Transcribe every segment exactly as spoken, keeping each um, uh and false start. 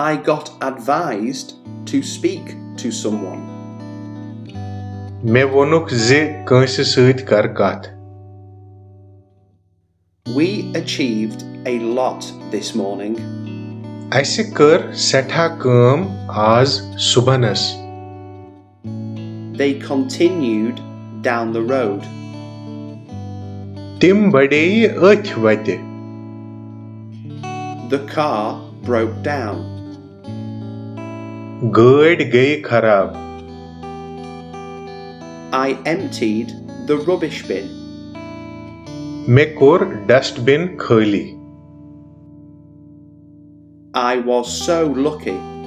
I got advised to speak to someone. مےٚ ووٚنُکھ زِ کٲنٛسہِ سۭتۍ کر کتھ۔ We achieved a lot this morning. اسہِ کٔر سٮ۪ٹھاہ کٲم آز صُبحنس۔ They continued down the road. تِم بڑییہِ أتھۍ وتہِ۔ The car broke down. گٲڑۍ گٔیہِ خراب۔ I emptied the rubbish bin. مےٚ کوٚر ڈسٹ بن خٲلی۔ I was so lucky.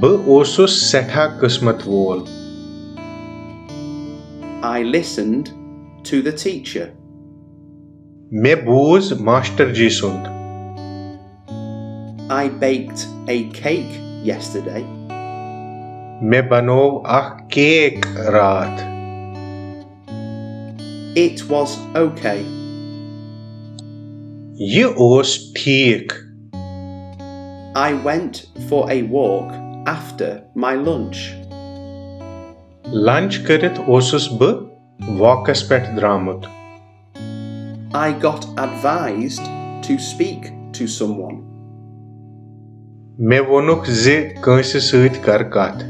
بہٕ اوسُس سٮ۪ٹھاہ قٕسمت وول۔ I listened to the teacher. مےٚ بوٗز ماسٹر جی سُنٛد۔ I baked a cake yesterday. مےٚ بنوو اکھ کیک راتھ۔ It was okay. یہِ اوس ٹھیٖک۔ I went for a walk after my lunch. Lunch کٔرِتھ اوسُس بہٕ واکس پٮ۪ٹھ درٛامُت۔ I got advised to speak to someone. مےٚ ووٚنُکھ زِ کٲنٛسہِ سۭتۍ کر کتھ۔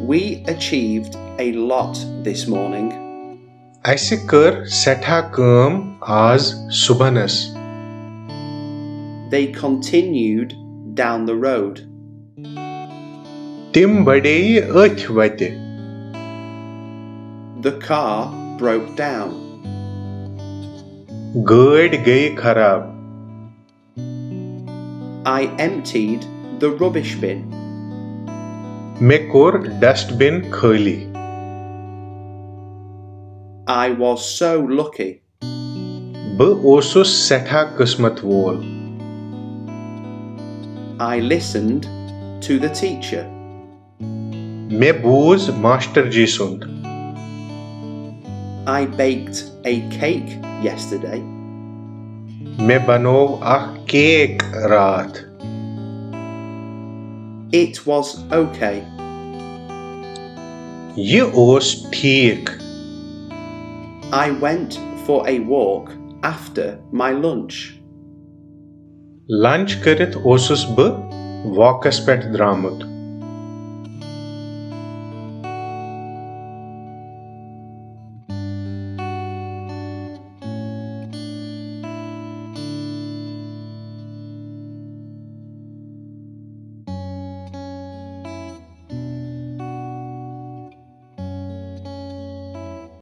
We achieved a lot this morning. اسہِ کٔر سٮ۪ٹھاہ کٲم آز صُبحنس۔ They continued down the road. تِم بڑییہِ أتھۍ وتہِ۔ The car broke down. گٲڑۍ گٔیہِ خراب۔ I emptied the rubbish bin. مےٚ کوٚر ڈسٹ بن خٲلی۔ I was so lucky. بہٕ اوسُس سٮ۪ٹھاہ قٕسمت وول۔ I listened to the teacher. مےٚ بوٗز ماسٹر جی سُنٛد۔ I baked a cake yesterday. مےٚ بنوو اکھ کیک راتھ۔ It was okay. یہِ اوس ٹھیٖک۔ I went for a walk after my lunch. Lunch کٔرِتھ اوسُس بہٕ واکس پٮ۪ٹھ درٛامُت۔